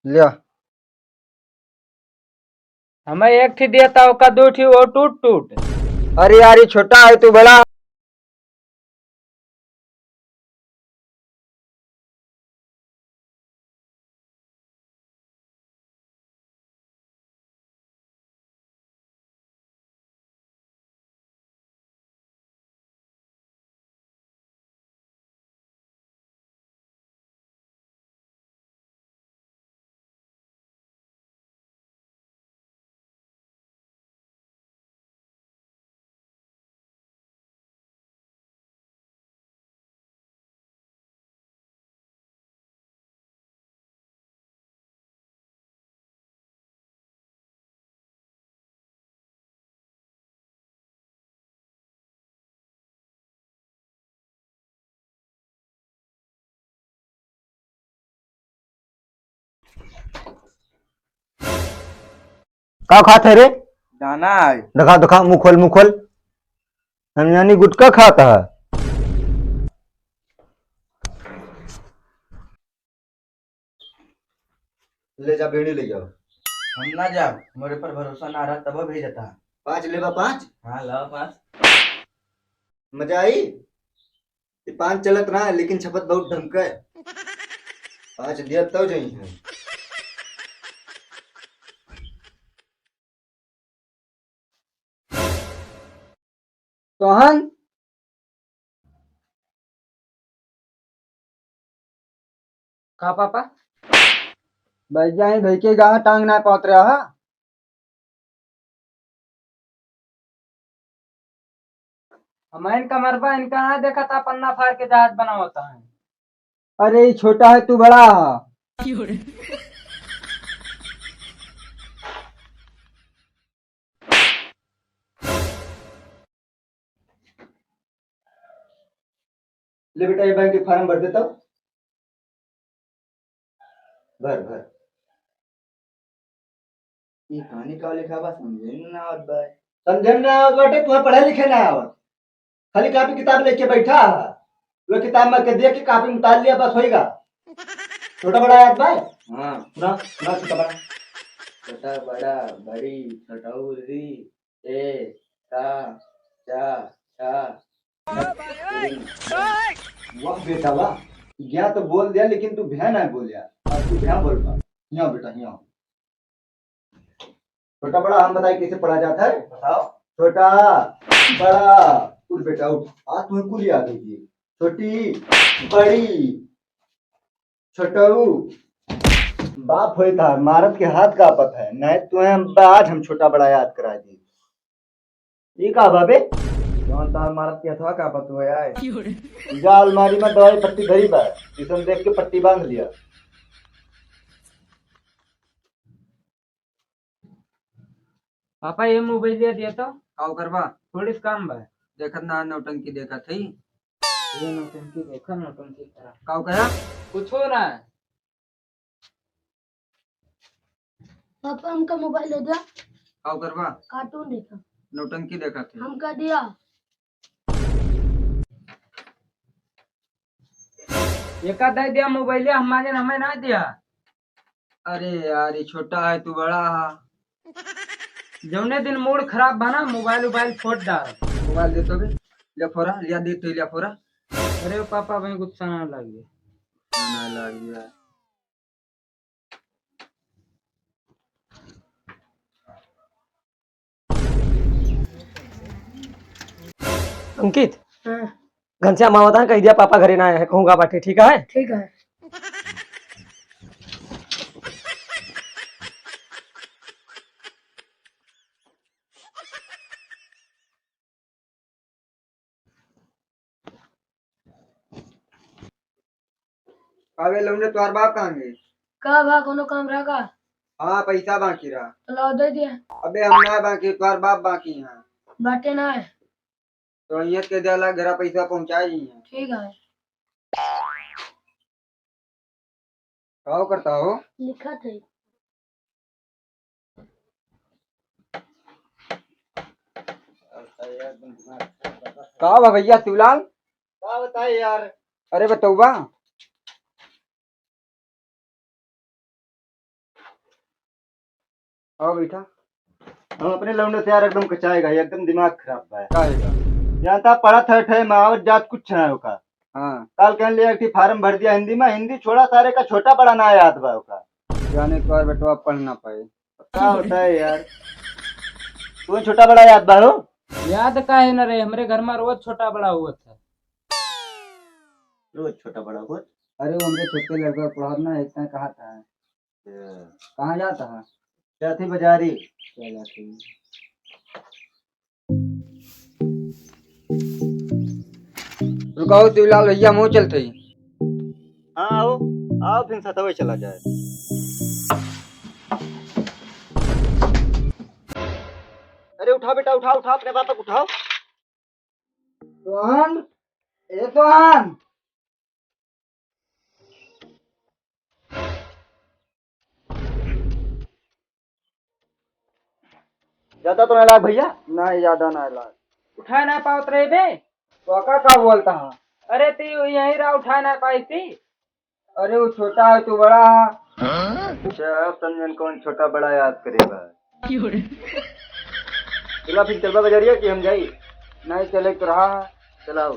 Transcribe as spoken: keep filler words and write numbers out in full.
लिया। हमें एक ठी दिया था, ओका दो ठी, वो टूट टूट। अरे यार, ये छोटा है, तू बड़ा। का खात है रे? दाना है। दिखा, दिखा, मुँह खोल, मुँह खोल। हम यानी गुटखा खात है। ले जा, बीड़ी ले जाओ। हम ना जाब, मोरे पर भरोसा ना रहा, तब भेजता। पाँच लेबा, पाँच? हाँ, लाओ पाँच। मजा आई? ये पाँच चलत ना है, लेकिन छपत बहुत ढंग का है। पाँच दिया तब जई है। तोहन का पापा? भैया ही भई के गाँव टांग ना पहुँच रहा है। हम इनका मरबा, इनका ना देखा था, पन्ना फाड़ के जहाज बनावता है। अरे, ये छोटा है, तू बड़ा है। ले बेटा, ये बैंक के फार्म भर देता हूँ। भर, भर। ये कहानी का लिखा बा, समझे में ना आवत बा। समझे में ना आवत बाटे, तुम्हें पढ़े लिखे ना आवत। खाली कापी किताब लेके बैठा है। वो किताब में के देख के कापी में उतार लिया, बस होइगा। छोटा बड़ा याद बा? हाँ। सुना, सुना छोटा बड़ा। छोटा बड़ा, बड़ी, छोटौरी, ए, का, चा, छा। वाह बेटा वाह, या तो बोल दिया लेकिन तू भ्या ना बोलिया। अब तू भ्या बोल पा। यहाँ बेटा, यहाँ। छोटा बड़ा हम बताई कैसे पढ़ा जाता है? बताओ। छोटा, बड़ा, उठ बेटा उठ, आज तुम्हें कुल याद होगी। छोटी, बड़ी, छोटऊ, बाप होई था, मारत के हाथ कांपत है, नहीं तुम्हें हम आज हम छोटा बड़ा याद करा दी। ई का बाबे? जौन तार मारत के हथवा कांपत हुए आए। जा अलमारी में दवाई पट्टी धरी बा, इसन देख के पट्टी बांध लिया। पापा, ये मोबाइल दे दिया तो। काउ करबा? थोड़ी सी काम बा। देखत ना, नौटंकी देखत है। ये नौटंकी देखा, नौटंकी करा। काउ करा? कुछो ना। पापा, हमका मोबाइल दे दिया। काउ करबा? कार्टून देखा। नौटंकी देखत है। हमका दिया। एका दे दिया मोबाइल, हम मांगे, हमें ना दिया। अरे यार, ये छोटा है, तू बड़ा है। जौने दिन मूड खराब बना, मोबाइल उबाइल फोड़ डाल। मोबाइल दे तो बे, ले फोरा, लिया दे तो, लिया फोरा। अरे पापा, भाई गुस्सा ना लग गया। ना लग गया। अंकित, हाँ। घनश्याम आवत है, कह दिया पापा घरे ना आए हैं, कहूँगा बाटे, ठीक है? ठीक है। अबे लौंडे, तोहार बाप कहाँ गए? का बा, कोनो काम रहा का? हाँ, पैसा बाकी रहा। तो लाओ, दे दिया। अबे हम ना बाकी, तोहार बाप बाकी हैं। बाटे ना है। तो इहाँ के देला, घरा पैसा पहुँचा दी हैं। ठीक है। का करता हो? लिखत है। का बा भैया शिवलाल? का बताई यार? अरे बतौबा। आओ बैठा। हम अपने लौंडे से यार एकदम कचाएगा, एकदम दिमाग खराब बा। का है का? जानता पढ़त है ठे में आवत जात कुछ ना होका। हाँ। काल कहन लिया कि फार्म भर दिया हिंदी में, हिंदी छोड़ा सारे का छोटा बड़ा ना याद बा ओका। जाने एक बार बेटवा पढ़ ना पाए। का होता है यार? तुम्हें छोटा बड़ा याद बा हो? याद का है ना रे, हमरे घर में रोज छोटा बड़ा हुआ था। रोज छोटा बड़ा हुआ? अरे वो हमरे छोटे लड़का पढ़त ना, एक टाइम कहा था। अच्छा। कहाँ जाता है? जाती बाजारी। चला ठीक। रुकाओ शिवलाल भैया, मुँह चलते ही। हाँ, आओ, आओ, फिर सतवे चला जाए। अरे उठा बेटा, उठा, उठा, अपने बाप को उठाओ। सोहन, ए सोहन। ज्यादा तो नहीं लाग भैया? नहीं, ज्यादा नहीं लाग। उठा ना पावत रहे बे। तो का, का बोलता है? अरे ती यहीं रहा, उठा ना पाई थी। अरे वो छोटा है, तू बड़ा है। अच्छा, अब समझन कौन छोटा बड़ा याद करेगा। चला फिर चलबा बजरिया कि हम जाई? नहीं चले तो रहा है। चलाओ।